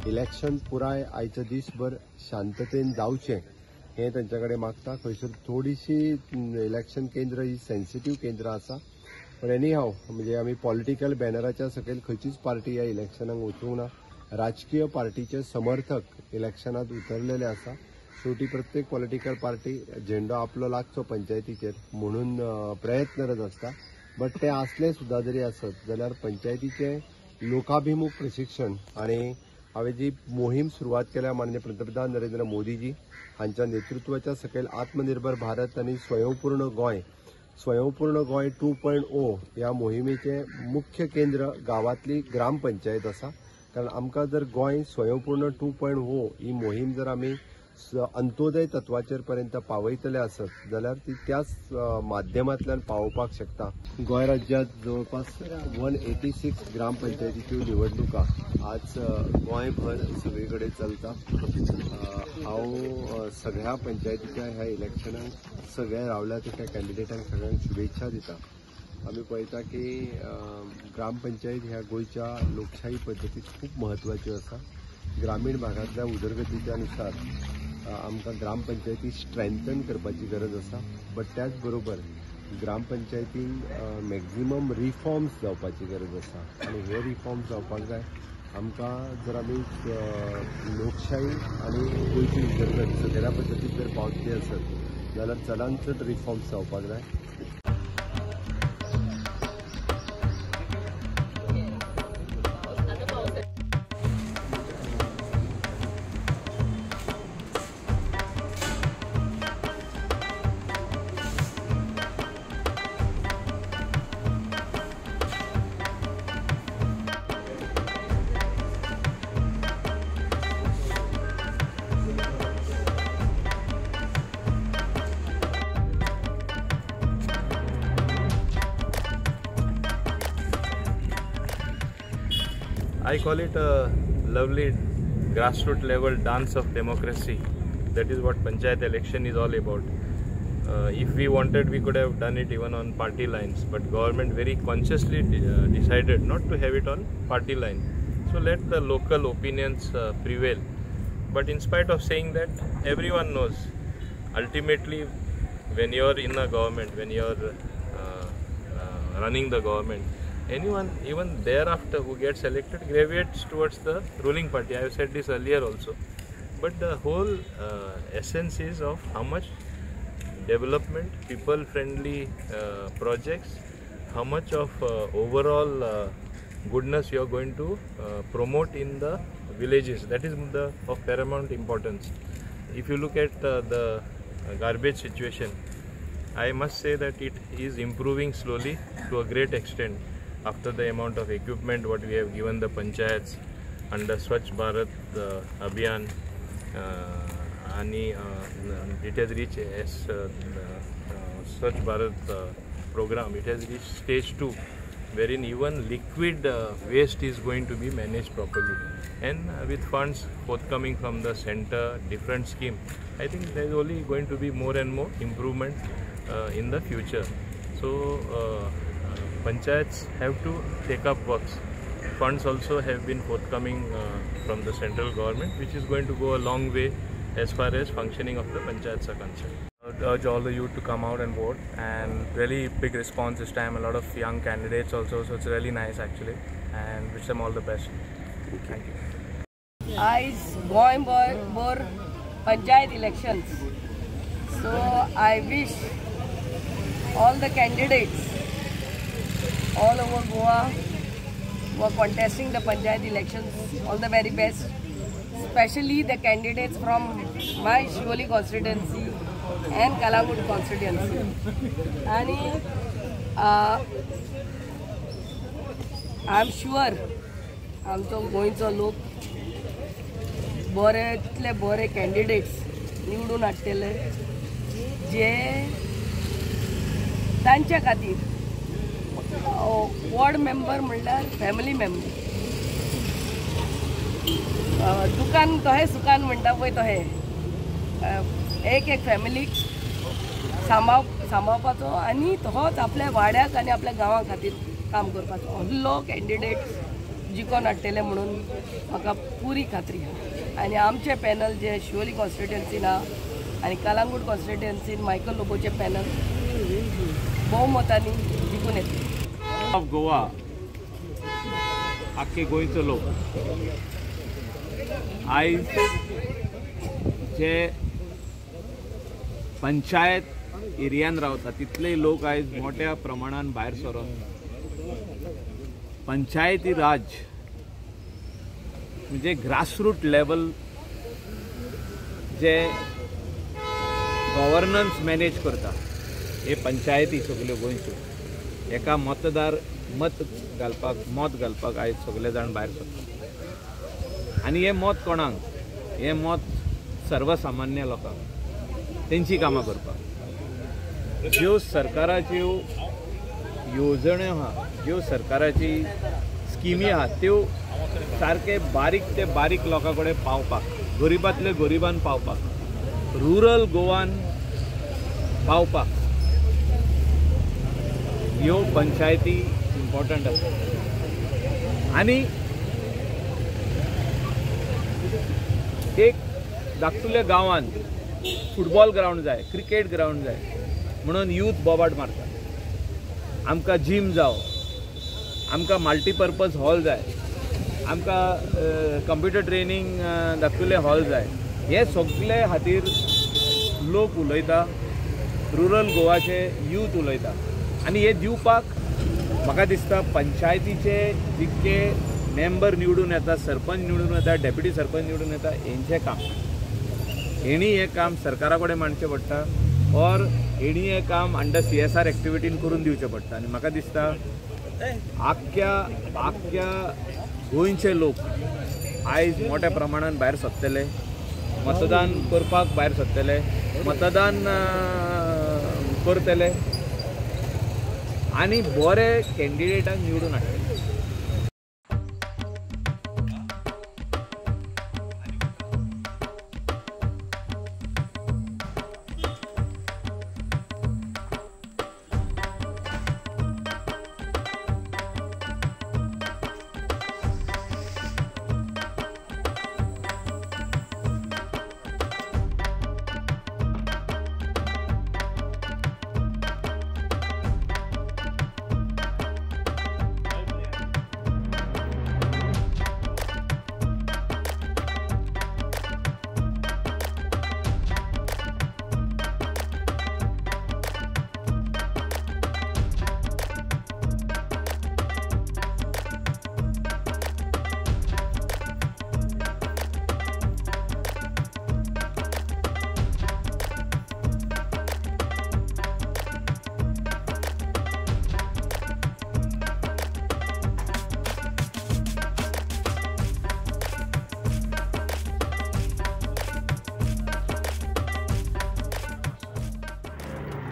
Election पुराय आयच्या दीसभर शांततेन जावचें हें तांच्या कडेन मागता. खंयसर थोडीशी इलेक्शन केंद्र ही सेन्सिटीव केंद्र आसा, पण एनी हाव म्हणजे आमी पॉलिटिकल बॅनराच्या सकयल खंयचीच पार्टी ह्या इलेक्शनाक वचूंक ना. राजकीय पार्टीचे समर्थक इलेक्शनात उतरलेले आसा. शेवटी प्रत्येक पॉलिटिकल पार्टी झेंडो आपलो लागचो पंचायतीचेर म्हणून प्रयत्नरत आसता. बट ते आसले सुद्दां जरी आसत जाल्यार पंचायतीचें लोकाभिमुख प्रशिक्षण आनी हांवें जी मोहीम सुरवात केल्या माननीय पंतप्रधान नरेंद्र मोदीजी हांच्या नेतृत्वाच्या सकयल आत्मनिर्भर भारत आनी स्वयंपूर्ण गोंय, स्वयंपूर्ण गोंय 2.0 ह्या मोहिमेचें मुख्य केंद्र गांवांतली ग्रामपंचायत आसा. कारण आमकां जर गोंय स्वयंपूर्ण 2.0 ही मोहीम जर आमी अंत्योदय तत्वाचेर पर्यंत पावयतले आसत जाल्यार ती त्याच माध्यमांतल्यान पावोवपाक शकता. गोंय राज्यांत जवळपास 186 ग्रामपंचायतीच्यो निवडणुका आज गोंयभर सगळे कडेन चलता. हांव सगळ्या पंचायतीच्या ह्या इलेक्शनाक सगळ्या रावल्या त्या कॅन्डिडेटांक सगळ्यांक शुभेच्छा दिता. आमी पळयता की ग्रामपंचायत ह्या गोंयच्या लोकशाही पद्दतीत खूब म्हत्वाच्यो आसा. ग्रामीण भागांतल्या उदरगतीच्या नुसार आमकां ग्रामपंचायती स्ट्रेंथन करपाची गरज आसा. बट त्याच बरोबर ग्रामपंचायतीन मॅक्झिमम रिफॉर्म्स जावपाची गरज आसा आनी हे रिफॉर्म्स जावपाक जाय आमकां जर आमी लोकशाही आनी गोंयची उदरगत सगळ्या पद्दतीन जर पावतली आसत जाल्यार चडांत चड रिफॉर्म्स जावपाक जाय. I call it a lovely grassroots level dance of democracy. That is what panchayat election is all about. If we wanted, we could have done it even on party lines, but government very consciously decided not to have it on party line. So let the local opinions prevail. But in spite of saying that, everyone knows ultimately when you are in a government, when you are running the government, anyone even thereafter who gets elected gravitates towards the ruling party. I have said this earlier also. But the whole essence is of how much development, people friendly projects, how much of overall goodness you are going to promote in the villages. That is the of paramount importance. If you look at the garbage situation, I must say that it is improving slowly to a great extent after the amount of equipment what we have given the panchayats under Swachh Bharat Abhiyan, it has reached as Swachh Bharat program, it has reached stage 2, wherein even liquid waste is going to be managed properly, and with funds forthcoming from the center, different scheme, I think there is only going to be more and more improvement in the future. So panchayats have to take up works. Funds also have been forthcoming from the central government, which is going to go a long way as far as functioning of the panchayats are concerned. I would urge all the youth to come out and vote, and really big response this time, a lot of young candidates also, so it's really nice actually, and wish them all the best. Thank you. I going for panchayat elections, so I wish all the candidates all over Goa who are contesting the panchayat elections all the very best, especially the candidates from my Siolim constituency and Calangute constituency. And I am sure आमचो गोंयचो लोक बरेंतले बरे candidates निवडून हाडटले जे तांच्या खातीर ward member म्हणल्यार family member, दुकान तहें सुकान म्हणटा पळय तहें एक एक फॅमिलीक सांबाळपाचो आनी तोच आपल्या वाड्याक आनी आपल्या गांवा खातीर काम करपाचो. असलो कॅन्डिडेट जिखोन हाडटले म्हणून म्हाका पुरी खात्री आहा. आनी आमचें पॅनल जें शिवोली कॉन्स्टिट्युएन्सीन आहा आनी कलांगूट कॉन्स्टिट्युएन्सीन मायकल लोबोचें पॅनल बहुमतांनी जिखून येतलें. ऑफ गोवा आख्खे गोंयचो लोक आयज जे पंचायत एरियान रावता तितले लोक आयज मोठ्या प्रमाणान भायर सरून पंचायती राज म्हणजे ग्रासरूट लेवल जे गव्हर्नन्स मॅनेज करता हे पंचायती सगल्यो गोंयच्यो एका मतदार मत घालपाक आयज सगळे जाण भायर सरतात. आनी हें मत कोणाक? हें मत सर्वसामान्य लोकांक, तेंची कामां करपाक. ज्यो सरकाराच्यो येवजण्यो आहा, ज्यो सरकाराची स्किमी आहा त्यो सारके बारीक ते बारीक लोकां कडेन पावपाक, गरिबांतले गरिबान पावपाक, रुरल गोवान पावपाक ह्यो पंचायती इम्पॉर्टंट आसा. आनी एक धाकटुल्या गांवांत फुटबॉल ग्रावंड जाय, क्रिकेट ग्रावंड जाय म्हणून यूथ बोबाट मारता. आमकां जीम जावो, आमकां मल्टीपर्पज हॉल जाय, आमकां कंप्युटर ट्रेनींग धाकटुले हॉल जाय. हे सगळे खातीर लोक उलयता, रुरल गोवाचे यूथ उलयता. आनी हे दिवपाक म्हाका दिसता पंचायतीचे जितके मेंबर निवडून येता, सरपंच निवडून येता, डेप्युटी सरपंच निवडून येता, हेंचें काम, हेणी हें काम सरकारा कडेन मांडचें पडटा और हेणी हें काम अंडर CSR एक्टिविटीन करून दिवचें पडटा. आनी म्हाका दिसता आख्ख्या आख्ख्या गोंयचे लोक आयज मोठ्या प्रमाणान भायर सरतले, मतदान करपाक भायर सरतले, मतदान करतले आनी बरे कॅन्डिडेटांक निवडून हाडटले.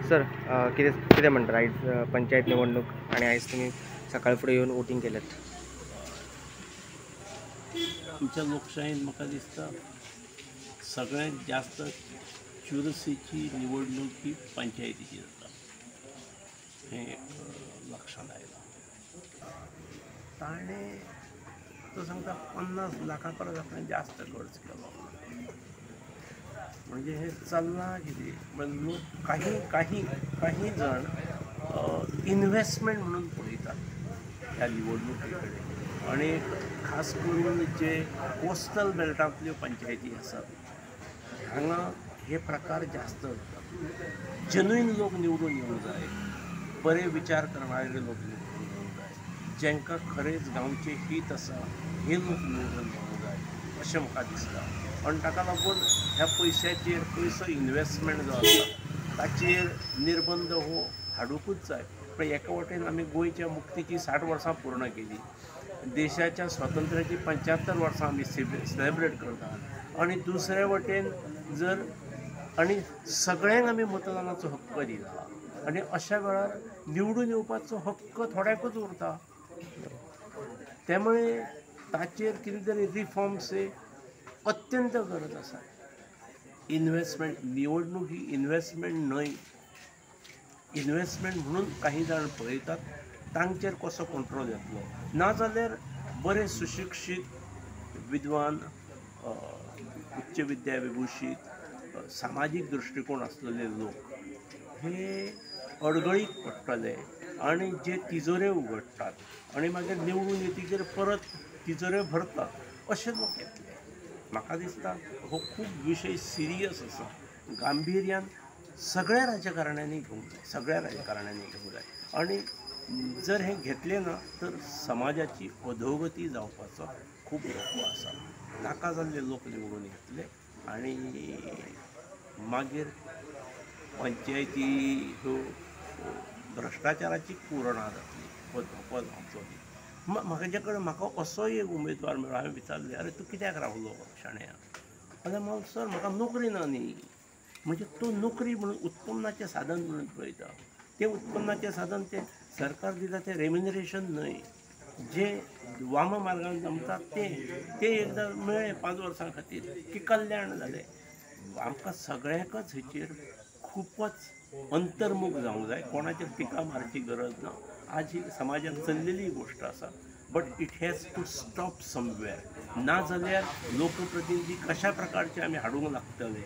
सर कितें कितें म्हणटा आयज पंचायत निवडणूक आनी आयज तुमी सकाळ फुडें येवन वोटींग केलें? आमच्या लोकशाहीन म्हाका दिसता सगळ्यांत जास्त चुरशीची निवडणूक ही पंचायतीची जाता हें एक लक्षांत आयलां. ताणें तो सांगता 50 लाखां परस आपणें जास्त खर्च केलो. म्हणजे हे चल्लां कितें म्हणजे लोक काही काही काही जण इन्व्हेस्टमेंट म्हणून पळयतात ह्या निवडणुके कडेन. आनी खास करून जे कोस्टल बेल्टांतल्यो पंचायती आसात हांगा हे प्रकार जास्त जातात. जेन्युइन लोक निवडून येवंक जाय, बरे विचार करणारे लोक निवडून येवंक जाय, जांकां खरेंच गांवचें हीत आसा हे लोक निवडून येवंक जाय अशें म्हाका दिसता. आनी ताका लागून ह्या पयशाचेर पयसो इन्व्हेस्टमेंट जो आसा ताचेर निर्बंध हो हाडुंकूच जाय. पण एका वटेन आमी गोंयच्या मुक्तीची 60 वर्सां पूर्ण केली, देशाच्या स्वातंत्र्याची 75 वर्सां आमी सेलिब्रेट करता आनी दुसरे वटेन जर आनी सगळ्यांक आमी मतदानाचो हक्क दिला आनी अशा वेळार निवडून येवपाचो हक्क थोड्याकूच उरता. त्यामुळे ताचेर कितें तरी रिफॉर्म्स हे अत्यंत गरज आसा. इन्व्हेस्टमेंट निवडणूक ही इन्व्हेस्टमेंट न्हय, इन्व्हेस्टमेंट म्हणून काही जाण पळयतात तांचेर कसो कंट्रोल येतलो, नाजाल्यार बरे सुशिक्षीत विद्वान उच्च विद्या विभूषित सामाजीक दृश्टिकोण आसलेले लोक हे अडगळीक पडटले आनी जे तिजोरे उगडटात आनी मागीर निवडून येतकीर परत तिजोरे भरतात अशे लोक येतले. म्हाका दिसता हो खूब विशय सिरियस आसा, गांभिर्यान सगळ्या राजकारण्यांनी घेवंक जाय, सगळ्या राजकारण्यांनी घेवंक जाय. आनी जर हें घेतलें ना तर समाजाची अधोगती जावपाचो खूब धोको आसा. नाका जाल्ले लोक निवडून येतले आनी मागीर पंचायती ह्यो भ्रश्टाचाराची कुरणां जातली, हो धोको जावचो न्ही. म्हाजे कडेन म्हाका असोय एक उमेदवार मेळ्ळो. हांवें विचारलें, अरे तूं कित्याक रावलो शाण्या? जाल्यार म्हणलो, सर म्हाका नोकरी ना न्ही. म्हणजे तो नोकरी म्हणून उत्पन्नाचें साधन म्हणून पळयता. तें उत्पन्नाचें साधन तें सरकार दिता तें रेम्युनरेशन न्हय, जें वाम मार्गान जमता तें तें एकदां मेळ्ळें 5 वर्सां खातीर की कल्याण जालें. आमकां सगळ्यांकच हेचेर खुबच अंतर्मुख जावंक जाय, कोणाचेर टिका मारची गरज ना. आज ही समाजांत चल्लेली गोश्ट आसा, but it has to stop somewhere. ना जाल्यार लोकप्रतिनिधी कशा प्रकारचे आमी हाडूंक लागतले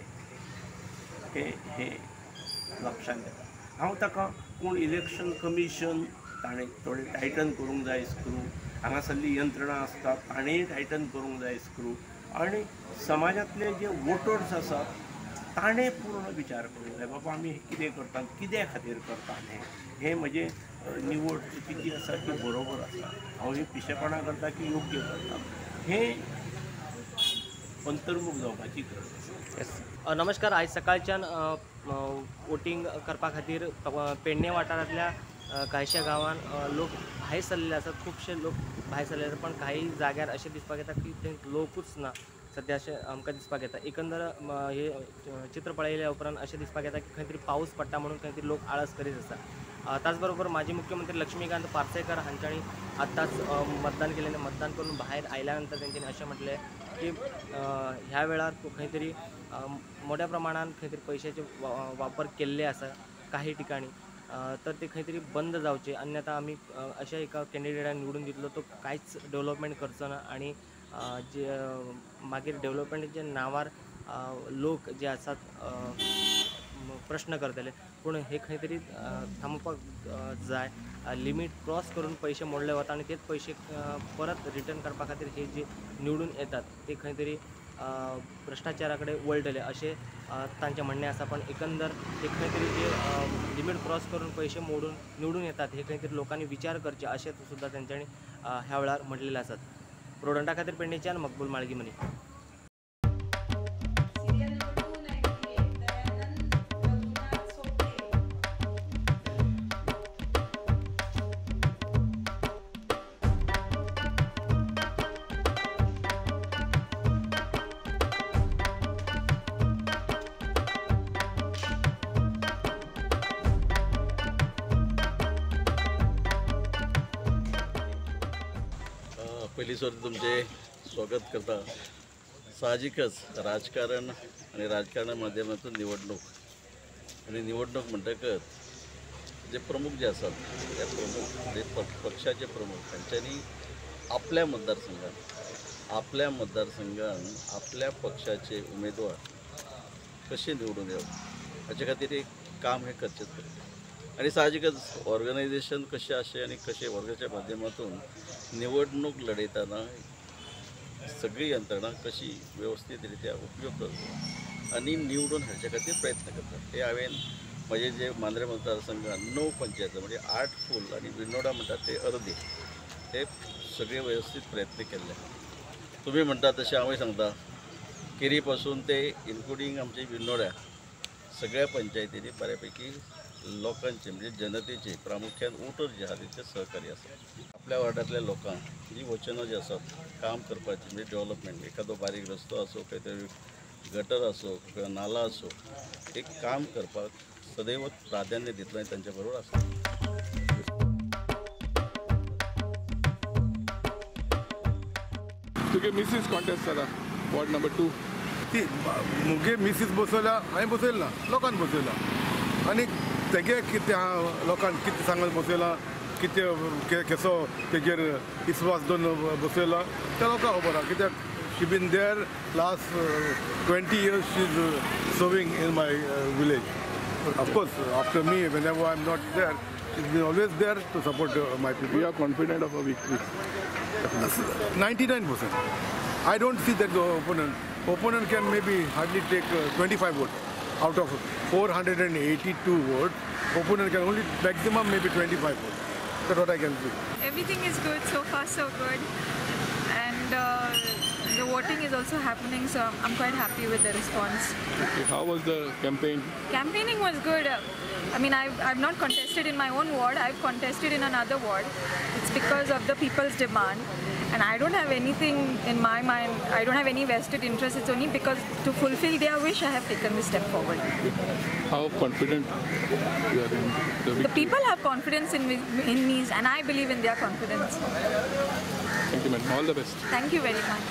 हें हें लक्षांत येता. हांव ताका कोण इलेक्शन कमिशन ताणें थोडें टायटन करूंक जाय स्क्रू, हांगासरली यंत्रणा आसता ताणेंय टायटन करूंक जाय स्क्रू, आनी समाजांतले जे वोटर्स आसात ताणें पूर्ण विचार करूंक जाय, बाबा आमी कितें करतात, कित्या खातीर करतात, हें हें म्हजें निवड चुकीची आसा की बरोबर आसा, हांव ही पिशेपणां करता की योग्य करता, हें अंतर्मुख जावपाची गरज आसा. नमस्कार. आयज सकाळच्यान वोटींग करपा खातीर पेडणे वाठारांतल्या कांयशा गांवान लोक भायर सरलेले आसात, खुबशे लोक भायर सरलेले आसात, पण काही जाग्यार अशें दिसपाक येता की थंय लोकूच ना सद्या अशें आमकां दिसपाक येता. एकंदर हे चित्र पळयल्या उपरांत अशें दिसपाक येता की खंय तरी पावस पडटा म्हणून खंय तरी लोक आळस करीत आसा. त्याच बरोबर माजी मुख्यमंत्री लक्ष्मीकांत पार्सेकर हांच्यानी आत्ताच मतदान केलें. मतदान करून भायर आयल्या नंतर तेंच्यांनी अशें म्हटलें की ह्या वेळार खंय तरी मोठ्या प्रमाणान खंय तरी पयशाचे वापर केल्ले आसा काही ठिकाणी, तर ते खंय तरी बंद जावचे, अन्यथा आमी अशा एका कॅन्डिडेटाक निवडून दितलो तो कांयच डेवलपमेंट करचो ना आनी जे मागीर डेवलपमेंटाच्या नांवार लोक जे आसात प्रश्न करतले. पूण हे खंय तरी थांबोवपाक जाय. लिमीट क्रॉस करून पयशे मोडले वता आनी तेच पयशे परत रिटर्न करपा खातीर हे जे निवडून येतात ते खंय तरी भ्रश्टाचारा कडेन वळटले अशें तांचें म्हणणें आसा. पण एकंदर हे खंय तरी जे लिमीट क्रॉस करून पयशे मोडून निवडून येतात हे खंय तरी लोकांनी विचार करचे अशें सुद्दां तेंच्यांनी ह्या वेळार म्हटलेलें आसात. प्रोडंटा खातीर पेडणेच्यान मकबूल माळगी मनी. पयलीं सर तुमचें स्वागत करता. साहजिकच राजकारण आनी राजकारणा माध्यमांतून निवडणूक आनी निवडणूक म्हणटकच जे प्रमुख जे आसात ते प्रमुख जे पक्षाचे प्रमुख तांच्यांनी आपल्या मतदारसंघात आपल्या पक्षाचे उमेदवार कशे निवडून येवप हाचे खातीर एक काम हें करचेंच पडटा. आनी साहजिकच ऑर्गनायझेशन कशें आसचें आनी कशें वर्गाच्या माध्यमातून निवडणूक लढयतना सगळी यंत्रणा कशी व्यवस्थीत रित्या उपयोग करचो आनी निवडून हाडचे खातीर प्रयत्न करतात. हे हांवें म्हजे जे मांद्रे मतदारसंघात 9 पंचायत म्हणजे 8 फूल आनी विनोडा म्हणटात ते अर्दे हे सगळे व्यवस्थीत प्रयत्न केल्ले. तुमी म्हणटा तशें हांवूय सांगता, केरी पासून ते इन्क्लुडींग आमचे विनोड्या सगळ्या पंचायतींनी बऱ्यापैकी लोकांचे म्हणजे जनतेचे प्रामुख्यान वोटर जे आहा तेचे सहकार्य आसा. आपल्या वार्डांतल्या लोकांक जी वचनां जी आसात काम करपाची म्हणजे डेवलपमेंट, एखादो बारीक रस्तो आसूं, खंय तरी गटर आसूं किंवा नाला आसूं, एक काम करपाक सदैव प्राधान्य दितलो आनी तांचे बरोबर आसा. तुगे मिसीस कॉन्टेस्ट जाला वॉर्ड नंबर 2. ती मुगे मिसीस बसयल्या, हांवें बसयलें ना, लोकान बसयला आनी तेगे कितें आहा लोकांक कितें सांगून बसयलां कितें कसो तेजेर विस्वास दवरून बसयला त्या लोकांक खबर आहा. कित्याक she been there last 20 years she is serving in my village. Of course after me whenever I am not there she is been always there to support my people. We are confident of a victory. 99%. I don't see that the opponent can maybe hardly take 25 votes out of 482 votes. Opponent can only maximum maybe 25 votes. That's what I can see. Everything is good so far, so good, and the voting is also happening, so I'm quite happy with the response. Okay, how was the campaign? Campaigning was good. I mean, I've not contested in my own ward. I've contested in another ward. It's because of the people's demand, and I don't have anything in my mind. I don't have any vested interest. It's only because to fulfill their wish, I have taken this step forward. How confident you are in the victory? The people have confidence in me, and I believe in their confidence. Thank you, ma'am. All the best. Thank you very much.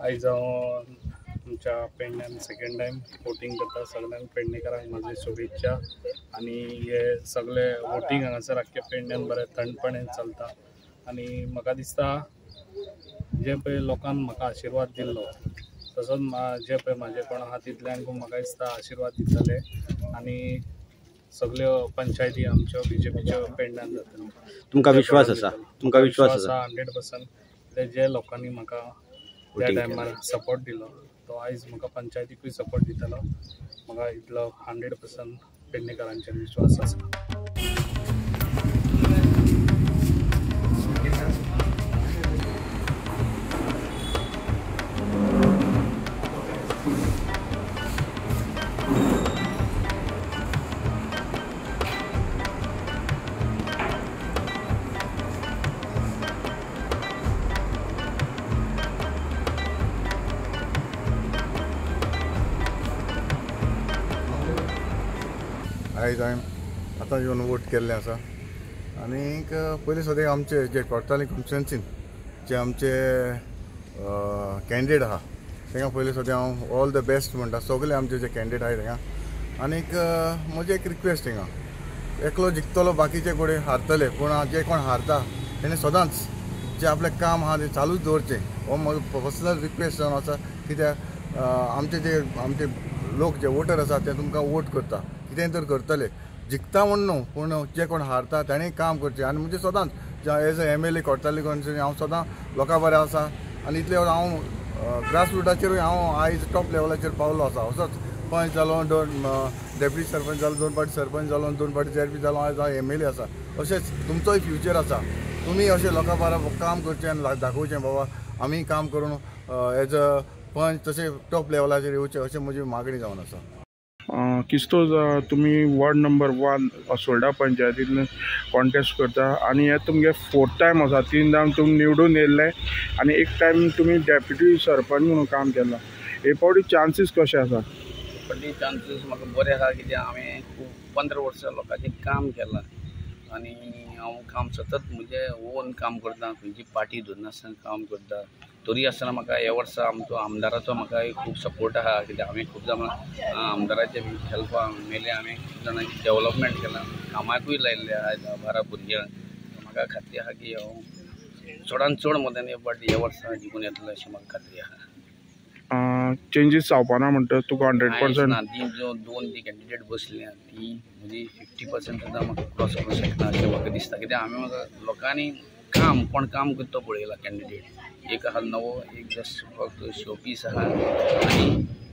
आयज हांव आमच्या पेडण्यान second time voting करता. सगळ्यांक पेडणेकारांक म्हाजी शुभेच्छा आनी हे सगळे वोटींग हांगासर आख्खे पेडण्यान बरें थंडपणे चलता आनी म्हाका दिसता जे पळय लोकान म्हाका आशिर्वाद दिल्लो तसोच जे पळय म्हाजे कोण आहा तितल्यांक म्हाका दिसता आशिर्वाद दितले आनी सगळ्यो पंचायती आमच्यो बीजेपीच्यो पेडण्यान जातल्यो. तुमकां विश्वास आसा? तुमकां विश्वास आसा 100%. जे लोकांनी म्हाका त्या टायमार सपोर्ट दिलो तो आयज म्हाका पंचायतीकूय सपोर्ट दितलो. म्हाका इतलो 100% पेडणेकारांचेर विश्वास आसा. आयज हांवें आतां येवन वोट केल्लें आसा आनीक पयलीं सद्याक आमचे जे कोर्ताली कॉन्स्टिट्युएन्सीन जे आमचे कॅन्डिडेट आहा तांकां पयलीं सद्या हांव ऑल the best म्हणटा. सगळे आमचे जे कॅन्डिडेट आहाय तांकां आनीक म्हजें एक रिक्वेस्ट तांकां, एकलो जिखतलो बाकीचे कडेन हारतले, पूण जे कोण हारता तेणें सदांच जें आपलें काम आहा तें चालूच दवरचें. हो म्हजो पर्सनल रिक्वेस्ट जावन आसा. कित्याक आमचे जे आमचे लोक जे वोटर आसा ते तुमकां वोट करता, कितें तर करतले, जिखता म्हूण न्हू, पूण जे कोण हारता ताणें काम करचें. आनी म्हणजे सदांच as a MLA Cortalim constituency हांव सदां लोकां बरें आसा आनी इतले हांव ग्रास रुटाचेरूय हांव आयज टॉप लेवलाचेर पावलो आसा. असोच पंच जालो, दोन डेप्युटी सरपंच जालो, दोन फावटी सरपंच जालो, दोन फावटी जेडपी जालो, आयज हांव MLA आसा. अशेंच तुमचोय फ्युचर आसा, तुमी अशें लोकां बारा काम करचें आनी दाखोवचें बाबा आमी काम करून एज अ पंच तशें टॉप लेवलाचेर येवचें, अशें म्हजी मागणी जावन आसा. किस्तोज तुमी वॉर्ड नंबर 1 असोल्डा पंचायतींतल्यान कॉन्टेस्ट करता आनी हे तुमगे 4th time आसा. 3 टायम तुमी निवडून येयल्ले आनी एक टायम तुमी डेप्युटी सरपंच म्हणून काम केलां. हे फावटी चान्सीस कशे आसा? फावटी चान्सीस म्हाका बरे आसा, कित्याक हांवें खूब 15 वर्सां लोकांचें काम केलां आनी हांव काम सतत म्हजें ओन काम करता, खंयची पार्टी धरनासतना काम करता. तरी आसतना म्हाका ह्या वर्सा आमचो आमदाराचो म्हाका खूब सपोर्ट आहा, कित्याक हांवें खूब जाणां आमदाराच्या हेल्पान मेले हांवें खूब जाणांची डेवलपमेंट केलां, कामाकूय लायिल्ले आहा 10-12 भुरग्यांक. म्हाका खात्री आहा की हांव चडान चड मतांनी बट ह्या वर्सा जिखून येतलो अशी म्हाका खात्री आहा. चेंजीस जावपाना म्हणटा तुका 100%? ना, ती जो दोन जी कॅन्डिडेट बसल्या ती म्हजी 50% सुद्दां म्हाका क्रॉस करूंक शकना अशें म्हाका दिसता. कित्याक हांवें म्हाका लोकांनी काम कोण काम करता पळयला कॅन्डिडेट, एक आहा नवो, एक जस्ट फक्त शोपीस आहा आनी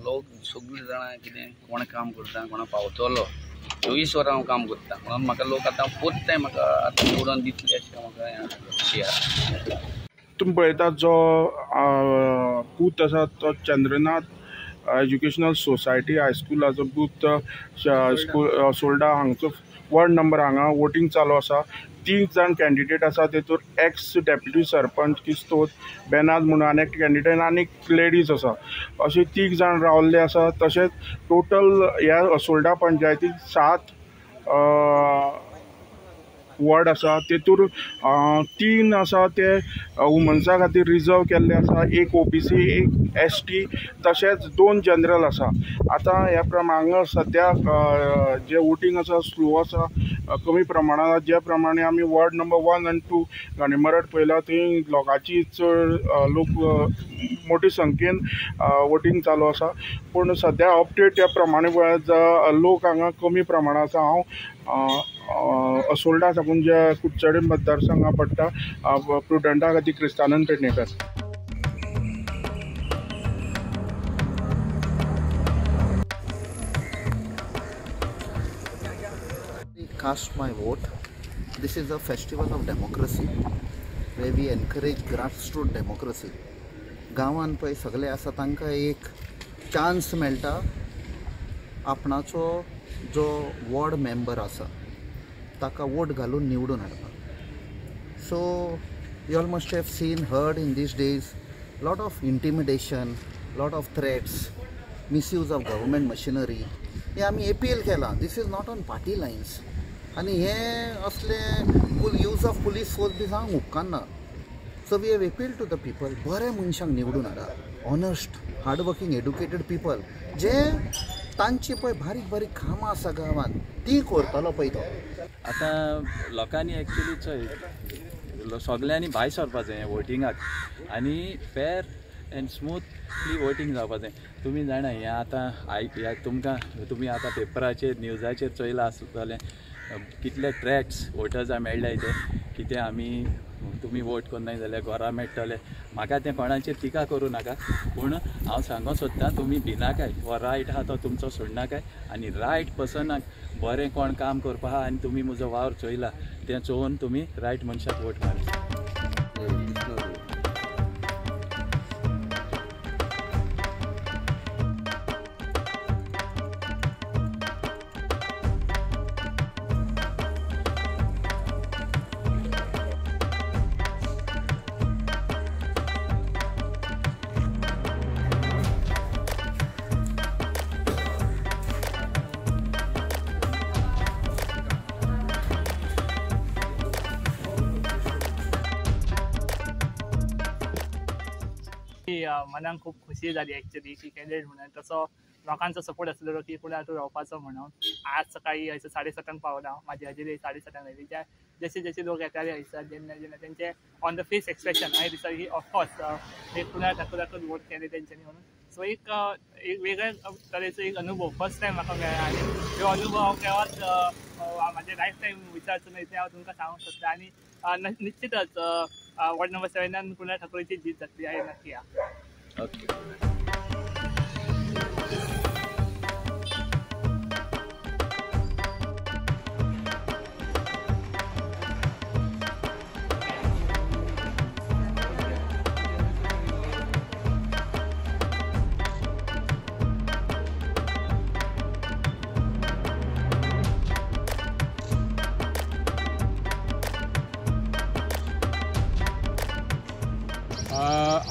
लोक सगळीं जाणां कितें कोण काम करता कोणा पावतलो 24 वरां हांव काम करता म्हणून म्हाका लोक आतां फोर्थ टायम म्हाका आतां निवडून दितले अशें म्हाका खुशी आसा. तुमी पळयतात जो बूथ आसा तो चंद्रनाथ एज्युकेशनल सोसायटी हायस्कुलाचो बूथ स्कूल असोल्डा हांगचो वॉर्ड नंबर हांगा वोटींग चालू आसा. 3 जाण कॅन्डिडेट आसा तेतूर एक्स डेप्युटी सरपंच किस्तोद बेनाद म्हणून आनी एक कॅन्डिडेट आनी एक लेडीज आसा, अशे 3 जाण रावल्ले आसा. तशेंच टोटल ह्या असोल्डा पंचायतीक 7 वॉर्ड आसा, तेतूर 3 आसा ते वुमन्सा खातीर रिजर्व केल्ले आसा, 1 OBC, 1 ST, तशेंच 2 जनरल आसा. आतां ह्या प्रमाण सद्या जे वोटींग आसा स्लो आसा, कमी प्रमाणांत. ज्या प्रमाणे आमी वॉर्ड नंबर 1 आनी 2 घाणीमरट पळयला थंय लोकांची चड लोक मोठी संख्येन वोटींग चालू आसा, पूण सद्या अपडेट त्या प्रमाणे पळयत लोक हांगा कमी प्रमाणांत आसा. हांव असोल्डा साकून जे कुडचडे मतदारसंघा पडटा प्रुडंटा खातीर Kristanand Pednekar. Cast my vote. This is a festival of democracy where we encourage grassroots democracy. गांवान पळय सगळे आसा तांकां एक चान्स मेळटा आपणाचो जो वॉर्ड मेंबर आसा ताका वोट घालून निवडून हाडपाक. So you all must have seen heard in these days lot of intimidation, lot of threats, misuse of government machinery. हें आमी एपील केलां. This is not on party lines. आनी हें असलें यूज ऑफ पुलीस फोर्स बी जावंक उपकारना. So we have appeal to the people, बऱ्या मनशांक निवडून हाडा, honest, hardworking, educated people जे तांची पळय बारीक बारीक कामां आसा गांवांत ती करतलो पळय तो. आतां लोकांनी एक्चुली चोय सगल्यांनी भायर सरपा जाय वोटिंगाक आनी फेर एंड स्मूथली वोटींग जावपा जाय. तुमी जाणा हें आतां ह्या तुमकां तुमी आतां पेपराचेर न्यूजाचेर चोयलां आसतलें कितले ट्रॅक्स वोटर्सां मेळ्ळे ते कितें आमी तुमी वोट करनाय जाल्यार घरा मेळटले. म्हाका तें कोणाचेर टिका करूं नाका, पूण हांव सांगूंक सोदतां तुमी भिनाकाय, हो रायट आहा तो तुमचो सोडनाकाय आनी रायट पर्सनाक बरें कोण काम करपा आहा आनी तुमी म्हजो वावर चोयला तें चोवन तुमी रायट मनशाक वोट मारता. मनाक खूब खुशी जाली एक्चुअली की कॅन्डिडेट म्हणून तसो लोकांचो सपोर्ट आसलेलो की फुडें आतां रावपाचो म्हणून. आज सकाळी हयसर 7:30 पावला, म्हाजी हजेरी 7:30 आयली. ज्या जशे जशे लोक येताले हयसर जेन्ना जेन्ना तेंचे ऑन the face expression हांवें दिसता की ऑफकोर्स एक कुणाल ठाकूराकूच वोट केले तेंच्यांनी म्हणून. सो एक एक वेगळे तरेचो एक अनुभव फर्स्ट टायम म्हाका मेळ्ळा आनी ह्यो अनुभव हांव केवाच म्हाजे लायफ टायम विचारचो न्हय तें हांव तुमकां सांगूंक सोदता. आनी निश्चितच वॉर्ड नंबर 7 कुणाल ठाकूराची जीत जातली हें नक्की आहा. ओके.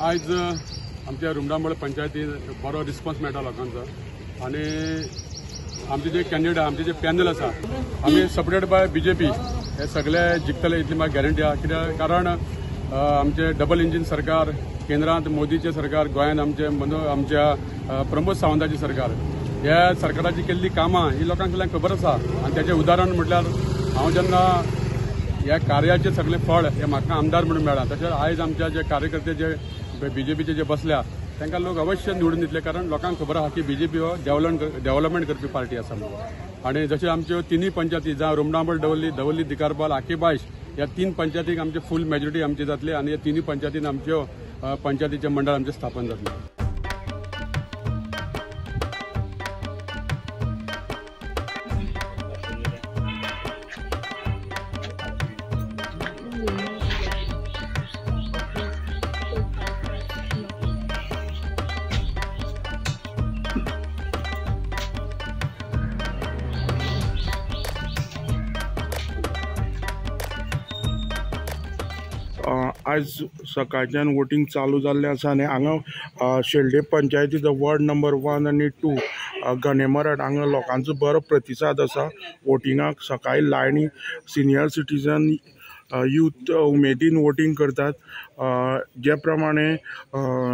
आयज आमच्या रुमडामळ पंचायतीन बरो रिस्पॉन्स मेळटा लोकांचो आनी आमचे जे कॅन्डिडेट आमचे जे पॅनल आसा आमी सपोर्टेड बाय BJP हे सगळे जिखतले इतली म्हाका गॅरंटी आसा. कित्याक कारण आमचे डबल इंजीन सरकार, केंद्रांत मोदीचें सरकार, गोंयांत आमचे आमच्या प्रमोद सावंताचें सरकार, ह्या सरकाराची केल्ली कामां ही लोकांक सगळ्यांक खबर आसा. आनी ताचें उदाहरण म्हटल्यार हांव जेन्ना ह्या कार्याचें सगळें फळ हें म्हाका आमदार म्हणून मेळ्ळां, तशेंच आयज आमच्या जे कार्यकर्ते जे बीजेपीचे जे बसल्या तांकां लोक अवश्य निवडून दितले, कारण लोकांक खबर आसा की बीजेपी हो डेव्हलपमेंट करपी पार्टी आसा म्हणून. आनी जशें आमच्यो तिनूय पंचायती जावं रुमडामळ, दवर्ली, दिकारबाल, आकेबायश ह्या 3 पंचायतीक आमची फूल मेजॉरिटी आमची जातली आनी ह्या तिनूय पंचायतीन आमच्यो पंचायतीचें मंडळ आमचें स्थापन जातलें. आयज सकाळच्यान वोटींग चालू जाल्लें आसा आनी हांगा शेल्डे पंचायतीचो वॉर्ड नंबर 1 आनी 2 गणेमरड हांगा लोकांचो बरो प्रतिसाद आसा वोटिंगाक. सकाळी लायनी सिनियर सिटीजन यूथ उमेदीन वोटींग करतात. जे प्रमाणे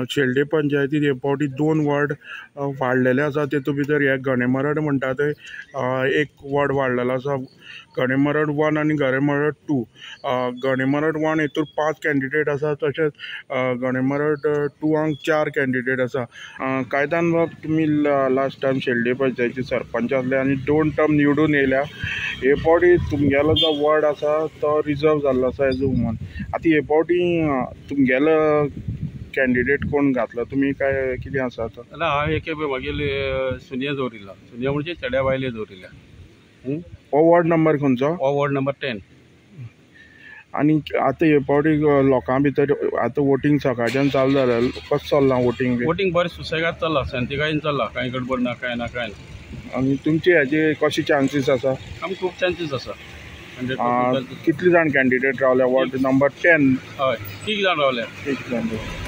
शेल्डे पंचायतीत हे फावटी 2 वॉर्ड वाडलेले आसा, तेतूंत भितर हे गणेमरड म्हणटा थंय एक वॉर्ड वाडलेलो आसा, गणेमरड 1 आनी गणेमरड 2. गणेमरड 1 हितूर 5 कॅन्डिडेट आसा, तशेंच गणेमरड 2 4 कॅन्डिडेट आसा. कायदान बाब, तुमी लास्ट टायम शेल्डे पंचायती सरपंच आसले आनी 2 टर्म निवडून येयल्या. हे फावटी तुमगेलो जो वॉर्ड आसा तो रिजर्व जाल्लो आसा एज अ वुमन. आतां हे फावटी तुमगेलो कॅन्डिडेट कोण घातला तुमी, काय कितें आसा आतां? ना, हांवें एके मागीर सुनिया दवरिल्ला. सुनिया म्हणजे चेड्या बायले दवरिल्ल्या. हो वॉर्ड नंबर खंयचो? हो वॉर्ड नंबर 10. आनी आतां हे फावटी लोकां भितर आतां वोटींग सकाळच्यान चालू जालें, कशें चल्लां वोटींग? वोटींग बरें सुसेगाद चल्लां, शांतिकायेन चल्लां, कांय गडबड ना, कांय ना, कांय ना. आनी तुमचे हेजे कशे चान्सीस आसा? आमकां खूब चान्सीस आसा. कितले जाण कॅन्डिडेट रावले वॉर्ड नंबर 10? हय, 3 जाण रावले. 3 जाण.